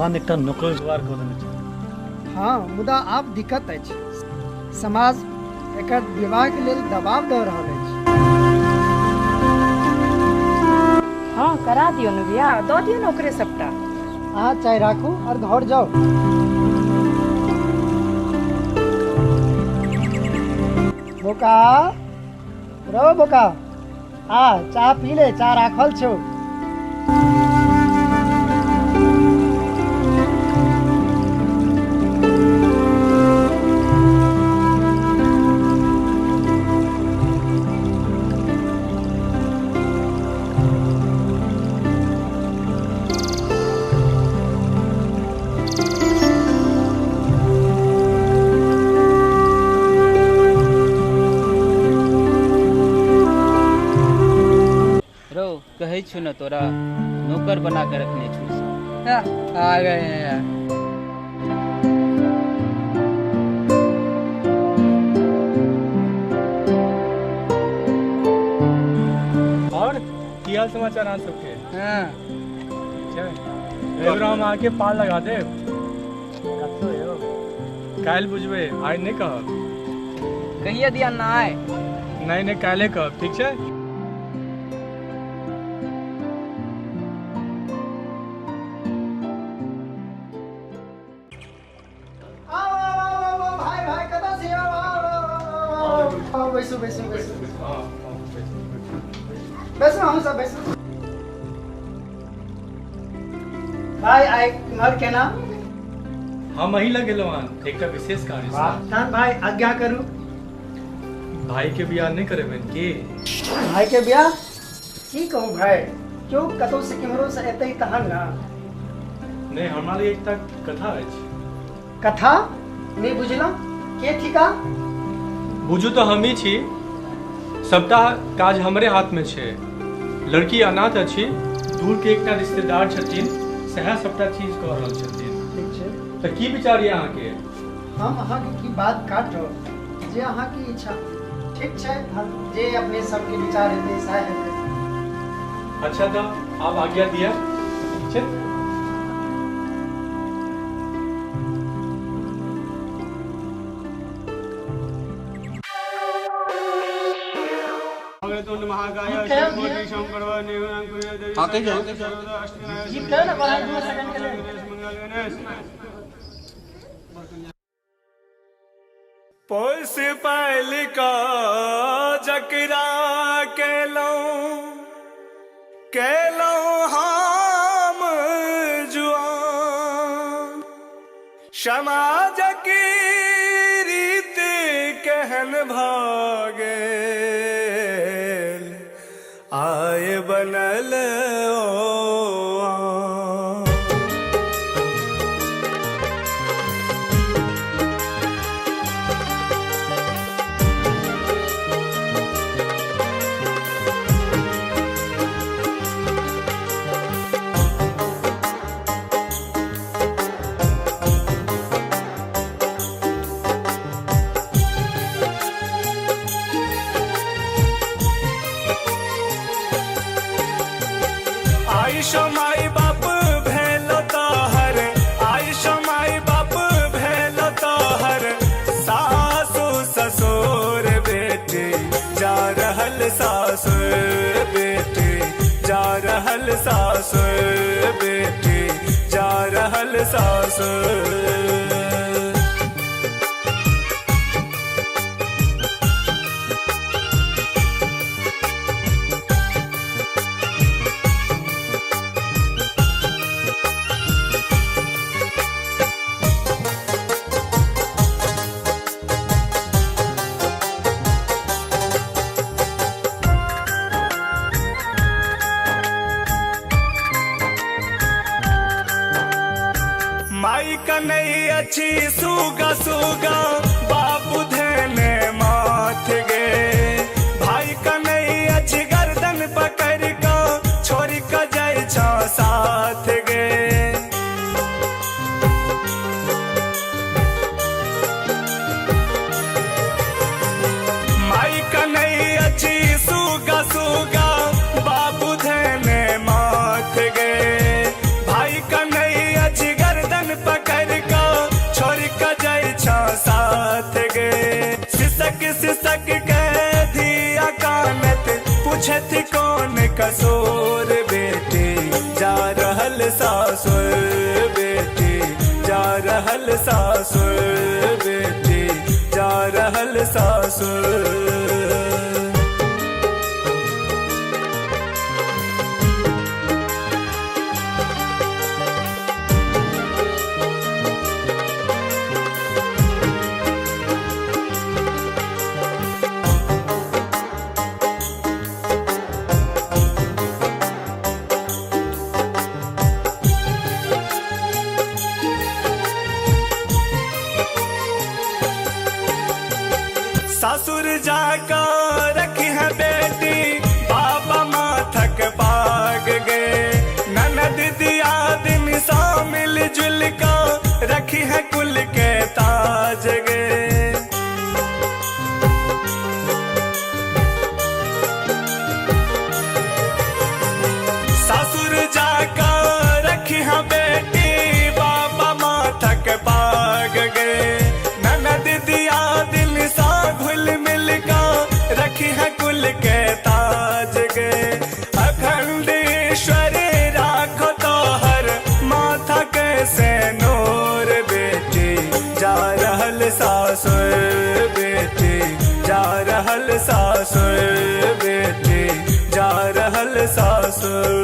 भगवान एकटा नौकरो जोगार कऽ देने छै। हँ, मुदा आब दिक्कत अछि। समाज एकर विवाहके लेल दबाव दऽ रहल अछि। हँ, करा दियौ ने बियाह, दऽ दियौ ने ओकरे सबटा। अहाँ चाय राखू और घर जाउ। बोका रौ बोका, आ चाह पी ले, चाह राखल छौ। रौ कहै छु ने तोरा नौकर बना के रखने छु सब। आ गए हैं यार। और की हाल समाचार अहाँ सबके? हाँ। ठीक छै। एहि हम अहाँके पार लगा देब। कतौ यौ? काल्हि बुझबै, आइ नहि कहब। कहिया दिया ना आए? नहि नहि, काल्हि कहब, ठीक छै? आउ, आउ, आउ, आउ, भाइ, भाइ, कतऽ छी? आउ, आउ, आउ, आउ, आउ, बैसू, बैसू, बैसू, बैसू, अहूँ सब बैसू। भाइ, आइ इम्हर केना? हम अहीं लग गेलहुँ हन एकटा विशेष कार्य से। तहन भाइ आज्ञा करू। भाई के बियाह नहि करेबनि की? भाई के बियाह की कहूँ भाई, क्यों कतौ से केम्हरो से एतै तहन ने। नहि, हमरा लग एकटा कथा अछि। कथा? नहि बुझलहुँ, के थिका? बुझू तऽ हमही छी, सबटा काज हमरे हाथ में छै। लड़की अनाथ अछि, दूर के एकटा रिश्तेदार छथिन, सएह सबटा चीज कऽ रहल छथिन। ठीक छै। तऽ की विचार यऽ अहाँके? हम अहाँके की बात काटब, जे अहाँके इच्छा। ठीक छै, हम जे अपने सबके विचार हेतै सएह हेतै। अच्छा तऽ आब आज्ञा दिअ, ठीक छै? हाँ कही जाओ। गीत कहियौ ने, बड़ा 2 सेकंड के लेल। पोस पाल का जकरा केलहुँ केलहुँ हम जुआन, समाजक रीत केहन भऽ गेल, आय बनल ओ आन। आयुष माई बाप भेल तोहर, आयुष माई बाप भेल तोहर, सासु ससुर बेटी जा रहल सासुर, बेटी जा रहल सासुर, बेटी जा रहल सासुर। माई कन्हैया अच्छी सुगा सुगा, बाबू धेने माथ गे, भाई कन्हैया अच्छी गर्दन पकड़ का, छोड़ का जाय छा साथ गे। माई कन्हैया अच्छी सुगा सुगा, बाबू धेने माथ गे, भाई कन्हैया अच्छी गर्दन छा साथ गे। सिसक सिसक के धिया कानत पूछत कौन कसूर बेटी जा रहल सासुर बेटी जा रहल सासुर बेटी जा रहल सासुर। सासुर जाकर रखी है बेटी बाबा माथक पाग गे। ननद दिया दिन सा मिल जुल का रखी है कुल के ताज गे। सासुर जाकर रखी है बेटी बाबा माथक पाग गे। ननद दिया दिल सा घुल मिल का रखी है कुल के ताज गे। अखंडेश्वर राखो तोहर माथा कैसे नूर बेटी जा रहल सासुर बेटी जा रहल सासुर बेटी जा रहल सासुर।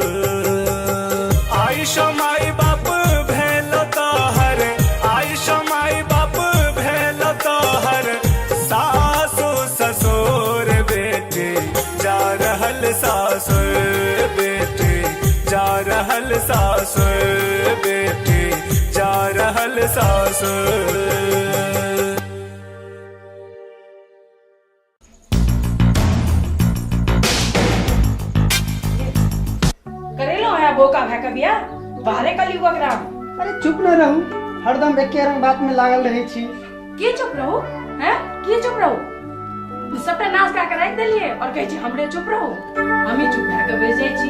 आयुष माई बाप भेल तोहर आयुष माई बाप भेल तोहर सासु ससुर बेटी जा रहल सासुर बेटी जा रहल सासुर बेटी जा रहल सासुर। करेलो है बोका भाई का बियाह बाहरे कलयुगक राम। अरे चुप न रहू, हरदम एके रंग बात में लागल रहे छी। की चुप रहू हैं, की चुप रहू? सबटा नाश करा के राखि देलिए और कहै छी हमरे चुप रहू, हम ही चुप भए के बैस जाइ छी।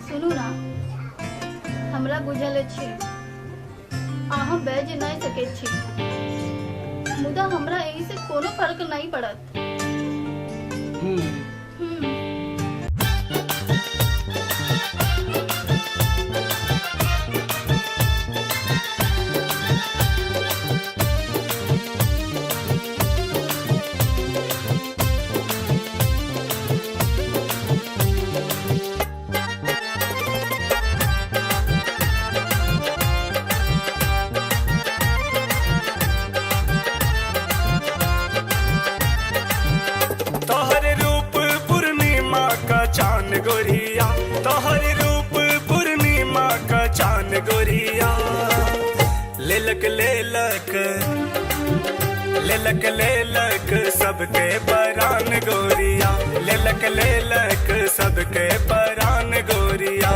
सुनू ना, हमरा बुझल अछि अहाँ बाजि नहि सकैत छी, मुदा हमरा एहि से कोनो फर्क नहीं पड़त। तोहर रूप पूर्णिमा का चांद गोरिया, तोहर रूप पूर्णिमा का चांद गोरिया। लेलक लेलक लेलक लेलक सबके परान गोरिया, लेलक लेलक सबके परान गोरिया।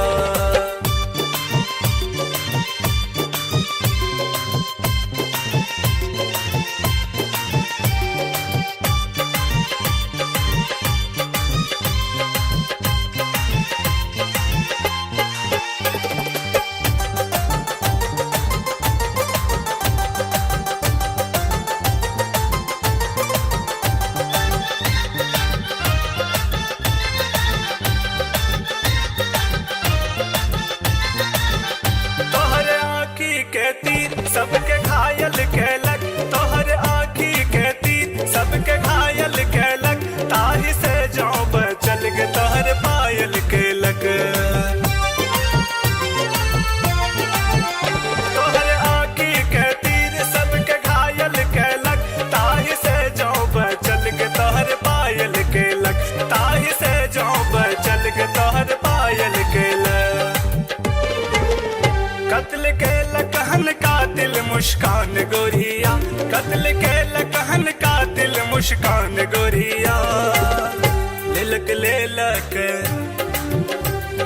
तोहर आँखी के तीर सबके घायल केलक, तोहर आँखी के तीर सबके घायल केलक। ताही से जाओ बचल गे तोहर पायल केलक। तोहर आँखी के तीर सबके घायल केलक, ताही से जाओ बचल गे तोहर पायल केलक। ताही से जाओ बचल गे तोहर पायल केलक। कत्ल केलक हन कातिल मुस्कान गोरिया, कत्ल केलक हन कातिल मुस्कान गोरिया। लेलक लेलक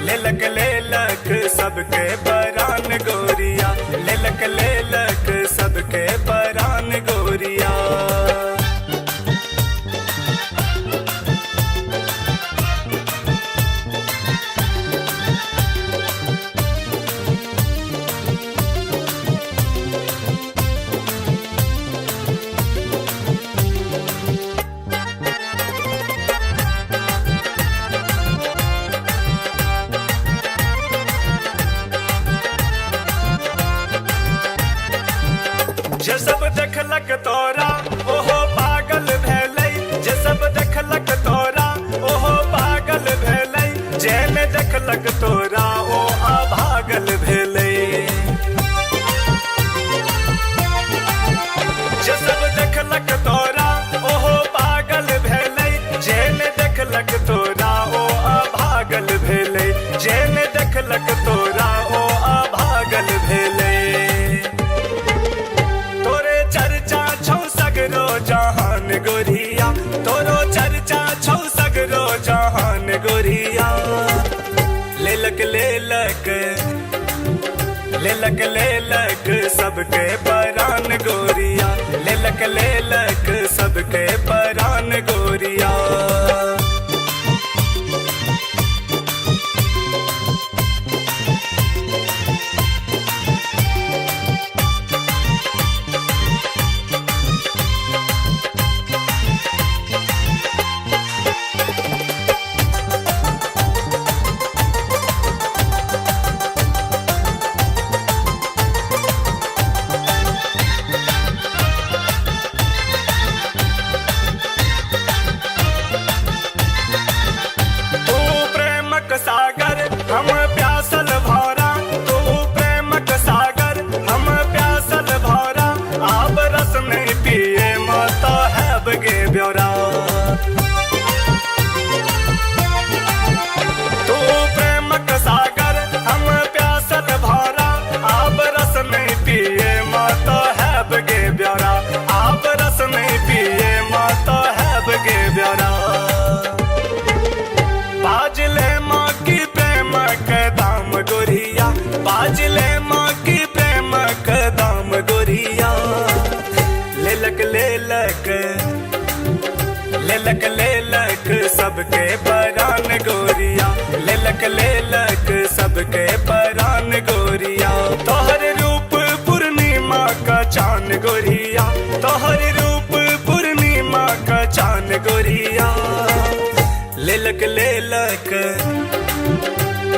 लेलक लेलक सबके परान गोरिया, लेलक लेलक सबके परान गोरिया। देखलक तोरा ओ अभागल भेलै। जे सब देखलक तोरा ओहो पागल भेलै, जे ने देखलक तोरा ओ अभागल भेलै, जे ने देखलक तोरा ओ अभागल भेलै। तोरे चर्चा छौ सगरो जहान गोरिया, तोरो चर्चा छौ सगरो जहान गोरिया। लेलक लेलक लेलक लेलक सबके परान गोरिया, लेलक लेलक सबके परान गोरिया। तू प्रेमक सागर हम प्यासल भौरा, तू प्रेमक सागर हम प्यासल भौरा, आब रस नहीं पिए मत हैब गे ब्योरा। तू प्रेमक सागर हम प्यासल भौरा, आब रस नहीं पिए मत हैब गे ब्योरा, आब रस नहीं पिए मत हैब गे ब्योरा। बाजले माँ की प्रेम के दाम गोरिया, बाजले माँ की प्रेम के दाम गोरिया। लेलक लेलक लेलक लेलक सबके परान गोरिया, लेलक लेलक सबके परान गोरिया। तोहर रूप पूर्णिमा का चांद गोरिया, तोहर रूप पूर्णिमा का चांद गोरिया। लेलक लेलक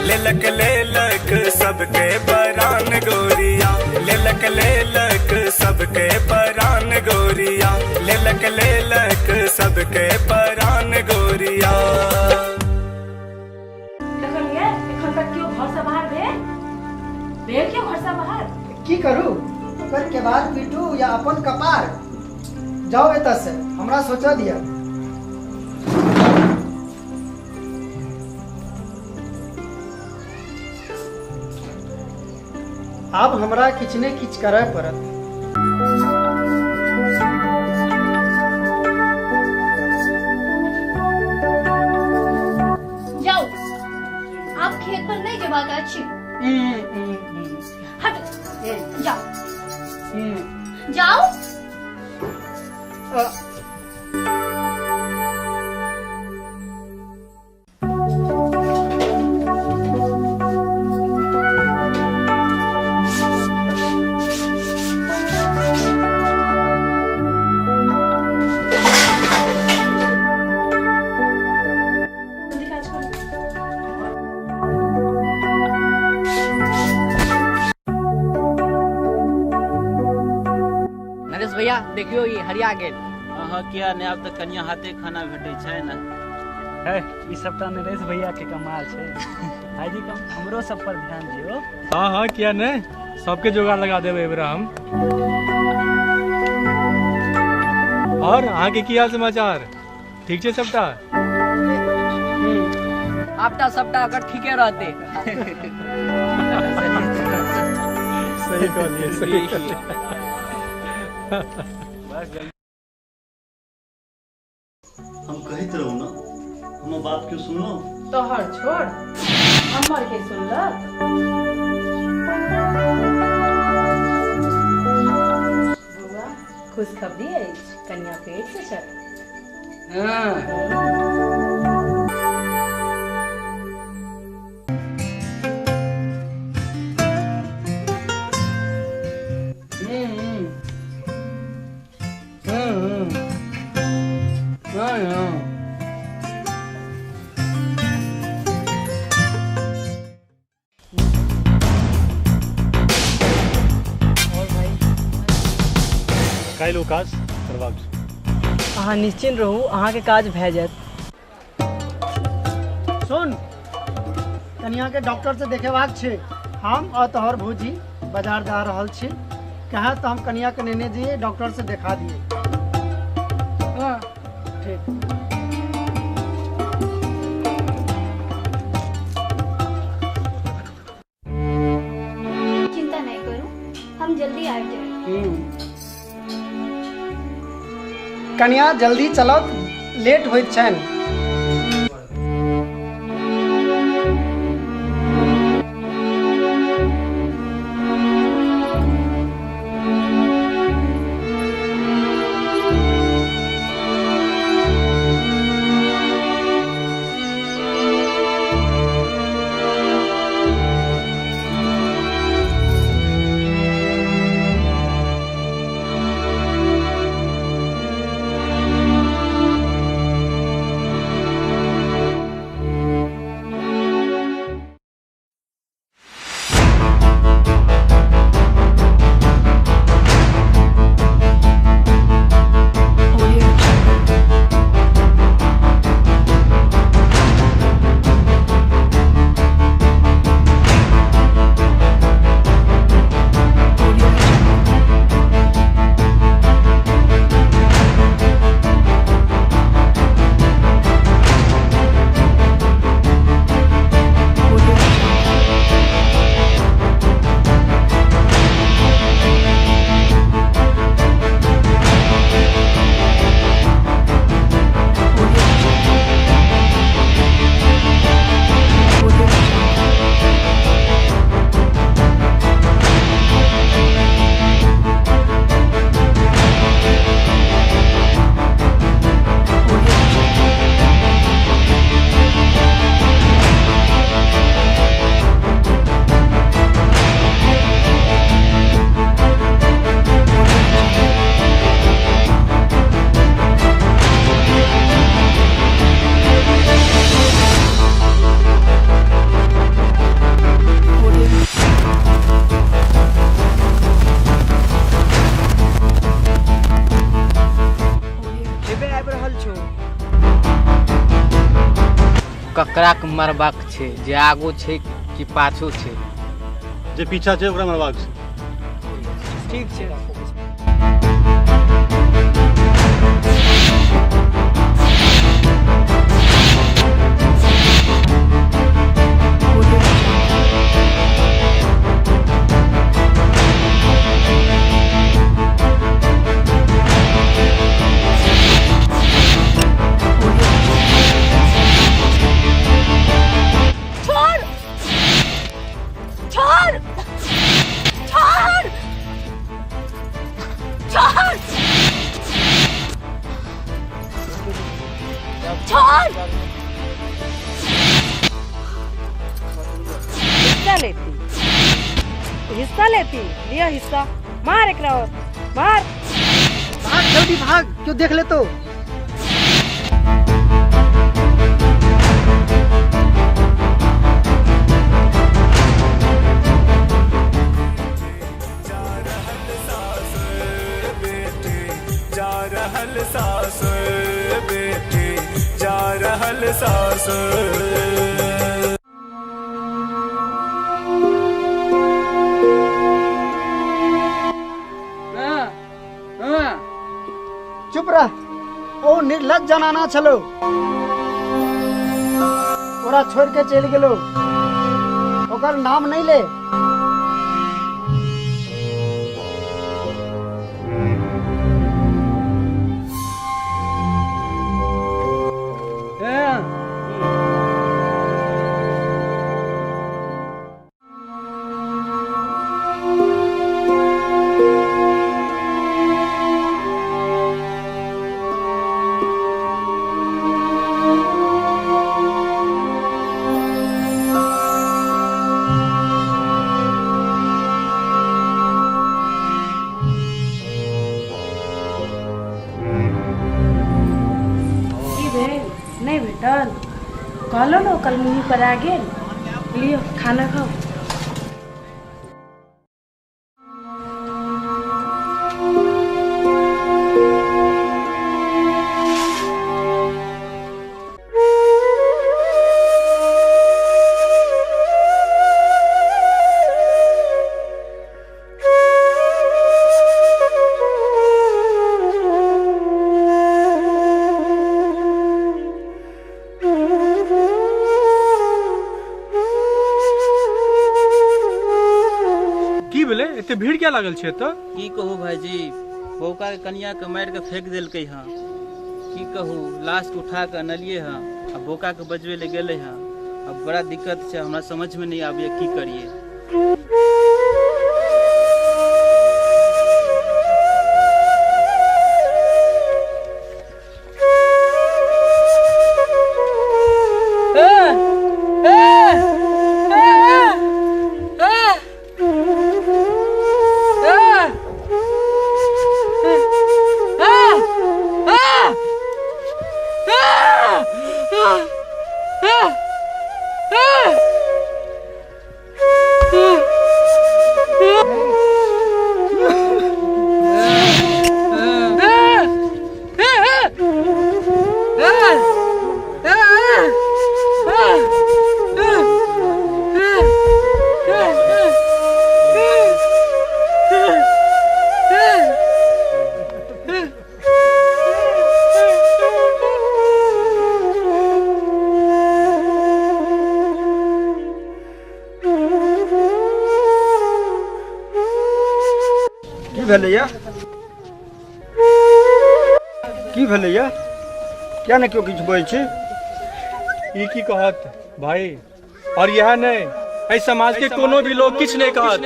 लेलक लेलक सबके परान गोरिया, लेलक लेलक सबके परान गोरिया, लेलक लेलक सबके परान गोरिया। देखलियै एखन तक केओ घर से बाहर भेल? भेल केओ घर से बाहर? की करू, ओकर के बाद पीटू या अपन कपार। जाओ एतऽ से, हमरा सोचऽ दिअ। आब हमरा किछु ने किछु करय पड़त। जाउ, आब खेत पर नहि जेबाक अछि। हट, जाउ जाउ। जल्दी काज करू। नरेश भैया देखियो ई हरिया गेल। अहाँ किया नहि, आब तऽ कनिया हाथे खाना भेटै छै ने। है ई सबटा नरेश भैया के कमाल छै। भाईजी कम हमरो सब पर ध्यान दियो। हाँ हाँ किया नहीं, सबके जोगाड़ लगा देबै एबरा हम। और अहाँ के की हाल समाचार? ठीक छै सबटा? आबटा सबटा अगर ठीके रहते। सही कहलियै, सही कहलियै। हम कहैत रहू ना, हमर बात क्यों सुनलो? तोहर छोड़, हमर के सुनलक? बौआ, खुशखबरी अछि, कन्या पेट से छथि। हाँ। काल्हि ओ काज करबाक छै। अहाँ निश्चिंत रहू, अहाँके काज भए जायत। सुन, कनिया के डॉक्टर से देखेबाक छै। हम और तोहर भौजी बाजार जा रहल छी, कहाँ तो हम कनिया के नेने दिए डॉक्टर से देखा दिए। हाँ ठीक। चिंता नहीं करू, हम जल्दी आ जाए। कनिया जल्दी चलो, लेट होइत छनि। ककरा के मरबाक छै, जे आगू छै कि पाछू छै? जे पीछा छै ओकरा मरबाक छै। ठीक छै। हिस्सा लेती, हिस्सा लेती, लिया हिस्सा। मार एकरा और मार। भाग जल्दी भाग, क्यों देख ले तो। चुप रह, ओ निर्लज जनाना छलो, ओरा छोड़ के चल गेलो, ओकर नाम नहीं ले। नहीं भेटल, कहलो ने कल मुँह पर आ गेल। लियो खाना खाओ। एते भीड़ किया लागल छै एतऽ? की कहू भाईजी, बौका के कनिया के मारि के फेंक देलकै हँ। की कहू, लाश के उठा के अनलियै हँ आ बौका के बजबै लए गेलै हँ। अब बड़ा दिक्कत छै, हमरा समझ में नहीं आबैया की करिए। की भेलैया? की भेलैया? किया ने केओ किछु बजै छै? ई की कहत भाई, और यह नहीं एहि समाज के कोनो भी लोग किछु नहीं कहत।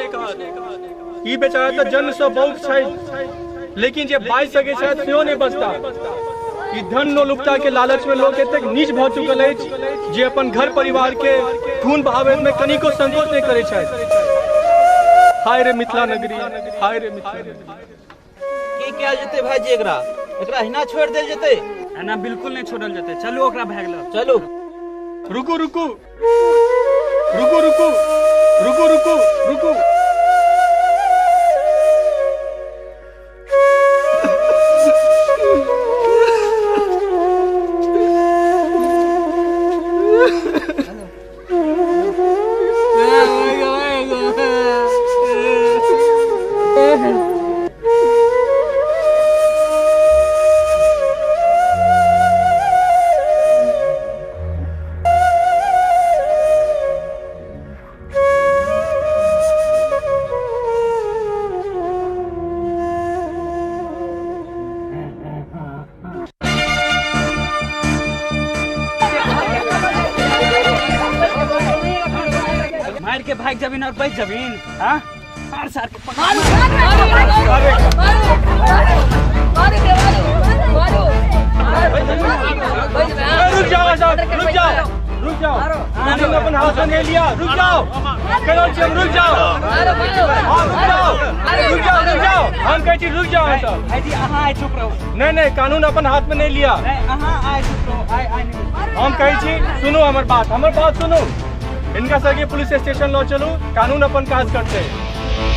ई बेचारा तऽ जन्म से बौक छै, लेकिन जे बाजि सकै छथि सेहो नहि बजता। ई धन लोलुपता के लालच में लोग एतेक नीच भऽ चुकल अछि जे अपन घर परिवार के खून बहाबै में कनिको संकोच नहीं करै छथि। हाय रे मिथिला नगरी, हाय रे मिथिला नगरी। की कयल जेतै भाईजी? एकरा एकरा हिना छोड़ देल जेतै? एना बिल्कुल नहीं छोड़ल जेतै। चलू ओकरा भाग लो। चलू। रुकू रुकू रुकू रुकू रुकू रुकू रुकू। मार के भाग जबीन और बच जबीन। हाँ मार सार के पकड़। रुक जाओ साहब, रुक जाओ, रुक जाओ। कानून अपन हाथ में नहीं लिया, रुक जाओ। करो जी, रुक जाओ। हाँ, रुक जाओ, रुक जाओ, रुक जाओ। हम कहै छी रुक जाओ साहब। भाईजी अहाँ आइ चुप रहो। नहीं नहीं, कानून अपन हाथ में नहीं लिया। नहीं अहाँ आइ चुप रहो। आइ आइ नहीं। हम कहै छी सुनू हमर बात, हमर बात सुनू। इनका सबके पुलिस स्टेशन लऽ चलू, कानून अपन काज करतै।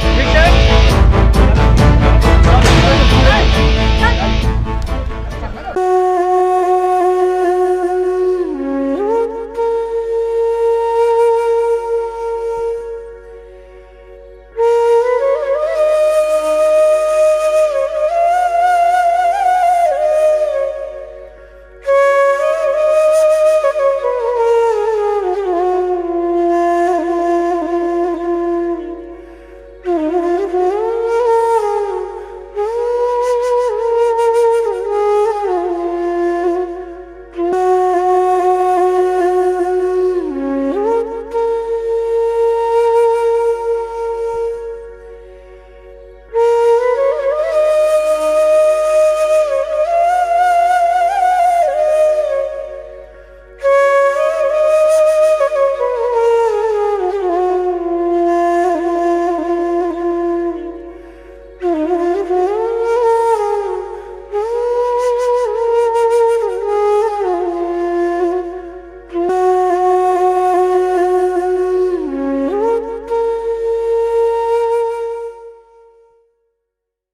ठीक छै?